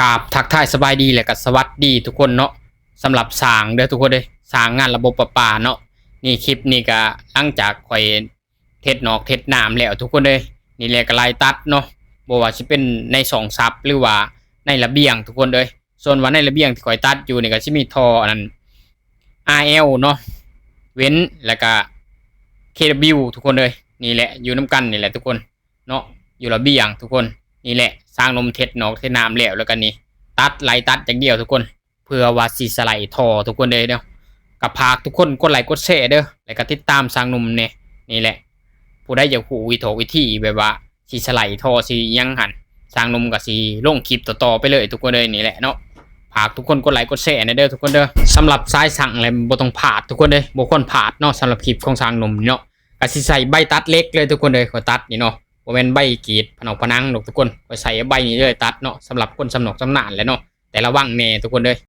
ກາບທັກທາຍສະບາຍດີ ແລະກະສະຫວັດດີທຸກຄົນເນາະ. ສຳລັບຊ່າງເດີທຸກຄົນເດີ ຊ່າງງານລະບົບປະປາເນາະ. ນີ້ຄລິບນີ້ກະຫຼັງຈາກຂ້ອຍເທັດນອກເທັດນ້ຳແລ້ວທຸກຄົນເດີ. ນີ້ແຫຼະກະໄລ່ຕັດເນາະ ບໍ່ວ່າຊິເປັນໃນຊ່ອງຊັບ ຫຼືວ່າໃນລະບຽງທຸກຄົນເດີ. ສ່ວນວ່າໃນລະບຽງທີ່ຂ້ອຍຕັດຢູ່ນີ້ກະຊິມີທໍ່ອັນນັ້ນ ອາແອລເນາະ ເວັນ ແລະກະ ເຄດັບເບິນຢູ ທຸກຄົນເດີ. ນີ້ແຫຼະ ຢູ່ນຳກັນນີ້ແຫຼະທຸກຄົນເນາະ ຢູ່ລະບຽງທຸກຄົນ. ນີ້ແຫຼະ ຊ່າງໜຸ່ມເທັດນອກເທັດນ້ຳແລ້ວ ແລ້ວກະນີ້ ຕັດ ໄລ່ຕັດຢ່າງດຽວທຸກຄົນ ເພື່ອວ່າຊິສະໄລທໍ່ທຸກຄົນເດີເນາະ. ກະຝາກທຸກຄົນກົດໄລກົດແຊເດີ ແລະກະຕິດຕາມຊ່າງໜຸ່ມແດ່. ນີ້ແຫຼະ ຜູ້ໃດຢາກຮູ້ວິຖົກວິທີແບບວ່າຊິສະໄລທໍ່ຊິຫຍັງຫັ້ນ ຊ່າງໜຸ່ມກະຊິລົງຄລິບຕໍ່ໆໄປເລີຍທຸກຄົນເດີ. ນີ້ແຫຼະເນາະ ຝາກທຸກຄົນກົດໄລກົດແຊແດ່ເດີທຸກຄົນເດີ. ສຳລັບສາຍຊ່າງແຫຼະບໍ່ຕ້ອງພາດທຸກຄົນເດີ ບໍ່ຄວນພາດເນາະ. ສຳລັບຄລິບຂອງຊ່າງໜຸ່ມນີ້ເນາະ ກະຊິໃຊ້ໃບຕັດເຫຼັກເລີຍທຸກຄົນເດີ. ຂ້ອຍຕັດນີ້ເນາະ ບໍ່ແມ່ນໃບກຣີດຜະໜອກຜະໜັງດອກທຸກຄົນ ຂ້ອຍໃຊ້ໃບນີ້ເລີຍຕັດເນາະ. ສຳລັບຄົນຊຳນອກຊຳນານແຫຼະເນາະ ແຕ່ລະວັງແດ່ທຸກຄົນເດີ.